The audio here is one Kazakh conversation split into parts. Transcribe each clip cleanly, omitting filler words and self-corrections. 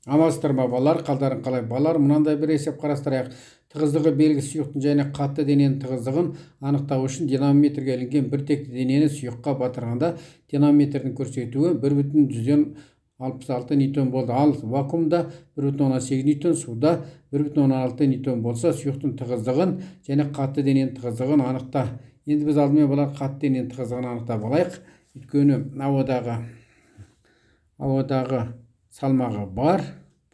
Амансыздар ма, балалар? Қалдарың қалай, балалар? Мынандай бір есеп қарастырайық. Тығыздығы белгісіз сұйықтың және қатты дененің тығыздығын анықтау үшін динамометрге ілінген бір текті денені сұйыққа батырғанда динамометрдің көрсетуі 1,66 ньютон болды. Ал вакуумда 1,8 ньютон, суда 1,6 ньютон болса, сұйықтың тығыздығын және қатты дененің тығыздығын анықта. Енді біз алдымен, балалар, қатты дененің тығыздығын анықтап алайық. Өйткені ауадағы салмағы бар.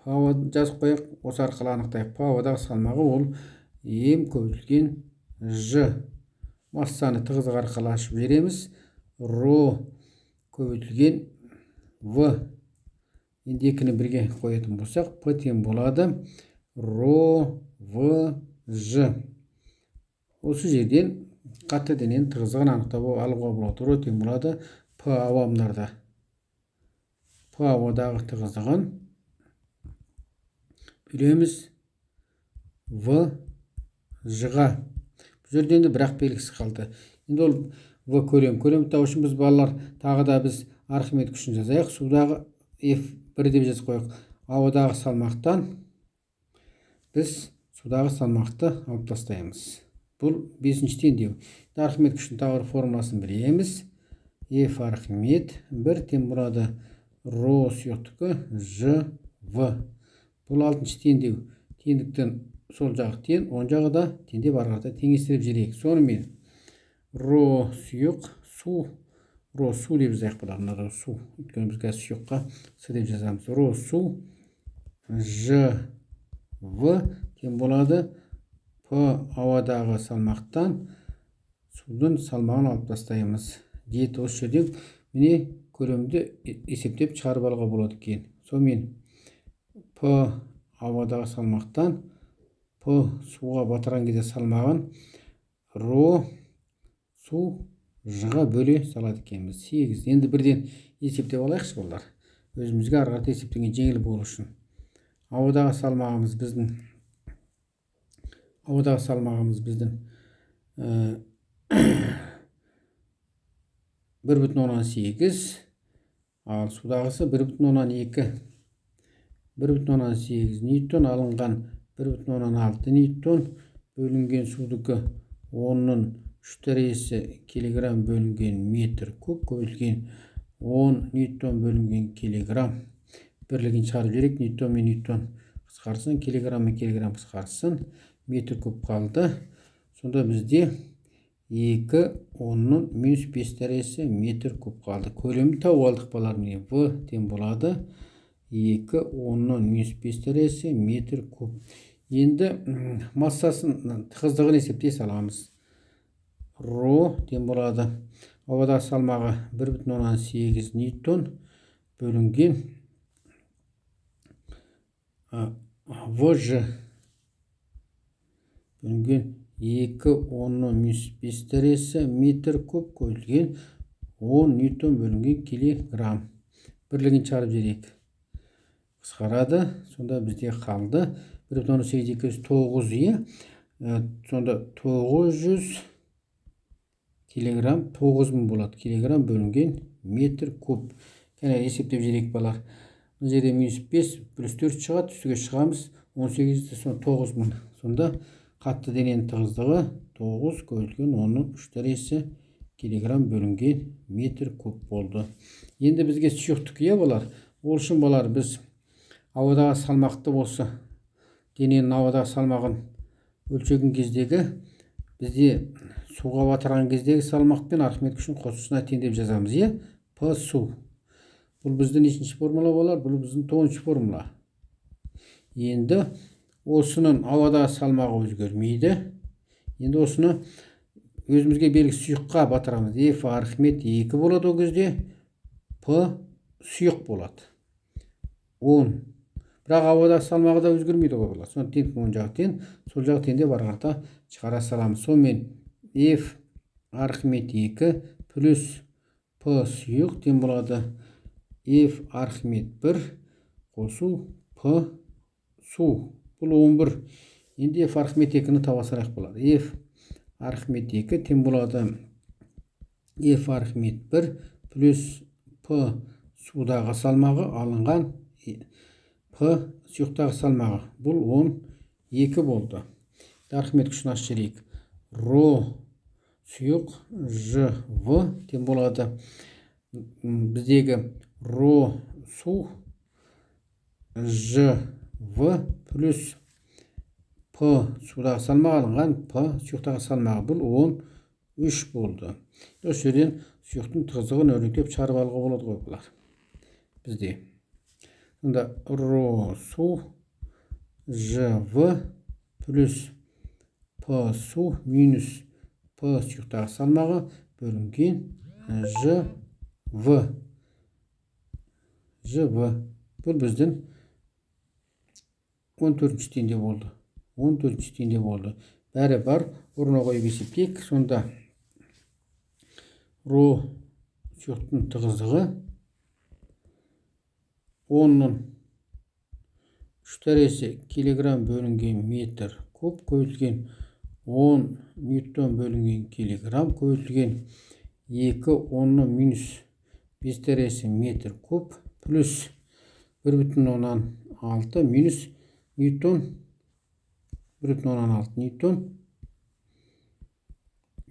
П жазып қояйық, осы арқылы анықтайық. П ауадағы салмағы, ол м көбейтілген ж. Массаны тығыздық арқылы ашып жібереміз. Ро көбейтілген в. Енді екіні бірге қоятын болсақ, п тең болады ро в ж. Осы жерден қатты дененің тығыздығын анықтап алуға болады. Ро тең болады п ауа, мынарда п ауадағы тығыздығын бөлеміз в ж-ға. Бұл жерде енді бірақ белгісі қалды. Енді ол в көлем. Көлем табу үшін біз, балалар, тағы да біз Архимед күшін жазайық. Судағы f бір деп жазып қояйық. Ауадағы салмақтан біз судағы салмақты алып тастаймыз. Бұл бесінші теңдеу. Архимед күшінің тағы бір формуласын білеміз. F Архимед бір тең болады ро сұйықтікі ж в. Бұл алтыншы теңдеу. Теңдіктің сол жағы тең, оң жағы да тең деп ары қарата теңестіріп жіберейік. Сонымен ро сұйық су, ро су деп жазайық, балалар, мына су, өйткені біз қазір сұйыққа с деп жазамыз. Ро су ж в тең болады п ауадағы салмақтан судың салмағын алып тастаймыз, 7. Осы жерден, міне, көлемді есептеп шығарып алуға болады екен. Сонымен п ауадағы салмақтан п суға батырған кезде салмағын ро су ж-ға бөле салады екенбіз, 8. Енді бірден есептеп алайықшы, балалар, өзімізге ары қарата есептеген жеңіл болу үшін. Ауадағы салмағымыз біздің, ауадағы салмағымыз біздің 1,8, ал судағысы 1,2. 1,8 ньютон алынған 1,6 ньютон бөлінген судікі 10-ның 3 дәрежесі килограмм бөлінген метр куб көбейтілген 10 ньютон бөлінген килограмм. Бірлігін шығарып жіберейік. Ньютон мен ньютон қысқарсын, килограмм мен килограмм қысқарсын, метр куб қалды. Сонда бізде 2 10-ның минус 5 дәрежесі метр куб қалды. Көлемін тауып алдық, балалар. Міне, в тең болады 2 10-ның минус 5 дәрежесі метр куб. Енді массасын, тығыздығын есептей саламыз. Ро тең болады ауадағы салмағы 1,8 ньютон бөлінген в ж бөлінген 2 10-ның минус 5 дәрежесі метр куб көбейтілген 10 ньютон бөлінген килограмм. Бірлігін шығарып жіберейік, қысқарады. Сонда бізде қалды 1,8, 209, иә. Сонда 900 килограмм, 9000 болады килограмм бөлінген метр куб. Кәне, есептеп жіберейік, балалар. Мына жерде минус 5, плюс 4 шығады, үстіге шығамыз, 18, сонда 9000. Сонда қатты дененің тығыздығы 9 көбейтілген 10-ның 3 дәрежесі килограмм бөлінген метр куб болды. Енді бізге сұйықтікі, иә, балалар. Ол үшін, балалар, біз ауадағы салмақты, осы дененің ауадағы салмағын өлшеген кездегі бізде суға батырған кездегі салмақ пен Архимед күшінің қосындысына тең деп жазамыз, иә. П су. Бұл біздің нешінші формула, балалар? Бұл біздің тоғызыншы формула. Енді осының ауадағы салмағы өзгермейді. Енді осыны өзімізге белгісіз сұйыққа батырамыз. F Архимед 2 болады. Ол кезде п сұйық болады 10, бірақ ауадағы салмағы да өзгермейді ғой, балалар. Соны тең, оң жағы тең, сол жағы тең деп ары қарата шығара саламыз. Сонымен F Архимед 2 плюс п сұйық тең болады F Архимед 1 қосу п су. Бұл 11. Енді F Архимед 2-ні таба салайық болады. F Архимед 2 тең болады F Архимед 1 плюс п судағы салмағы алынған П сұйықтағы салмағы. Бұл 12 болды. Архимед күшін ашып жіберейік. Ро сұйық Ж В тең болады. Біздегі ро су Ж В плюс П судағы салмақ алынған П сұйықтағы салмағы. Бұл 13 болды. Осы жерден сұйықтың тығыздығын өрнектеп шығарып алуға болады ғой бұлар. Бізде. Сонда ро су Ж В плюс П су минус П сұйықтағы салмағы бөлінген Ж В. Ж В. Бұл біздің 14-ші теңде болды. 14-ші теңде болды. Бәрі бар. Орнына қойып есептейік. Сонда ро сұйықтың тығыздығы 10-ның 3 дәресі килограмм бөлінген метр куб көбейтілген 10 ньютон бөлінген килограмм көбейтілген 2 10-ның минус 5 дәресі метр куб плюс 1,6 минус ньютон 1,6 ньютон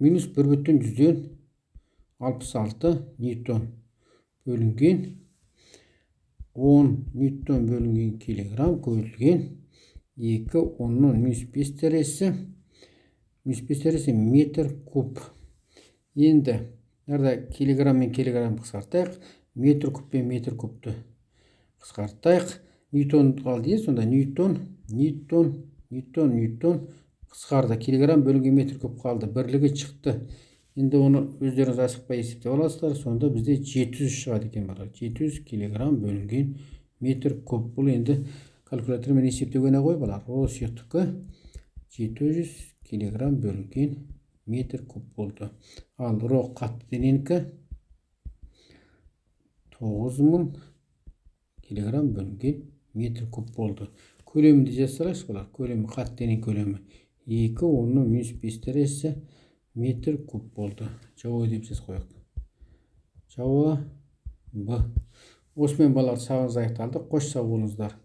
минус 1,66 ньютон бөлінген 10 ньютон бөлінген килограмм көбейтілген 2 10-ның минус 5 дәресі минус 5 дәресі метр куб. Енді мынарда килограмм мен килограмм қысқартайық, метр куб пен метр кубты қысқартайық. Ньютон қалды, сонда ньютон, ньютон, ньютон, ньютон қысқарды. Килограмм бөлінген метр куб қалды, бірлігі шықты. Енді оны өздеріңіз асықпай есептеп аласыздар. Сонда бізде 700 шығады екен балалар. 700 килограмм бөлінген метр куб. Бұл енді калькулятормен есептеуге ғой балалар. Ро сұйықтікі 700 килограмм бөлінген метр куб болды. Ал ро қатты дененікі 9000 килограмм бөлінген метр куб болды. Көлемін де жаза салайықшы балалар. Көлемі, қатты дененің көлемі 2 10-ның минус 5 дәрежесі метр куб болды. Жауабы деп жазып қояйық. Жауабы. Осымен балалар, сабағымыз аяқталды. Қош сау болыңыздар.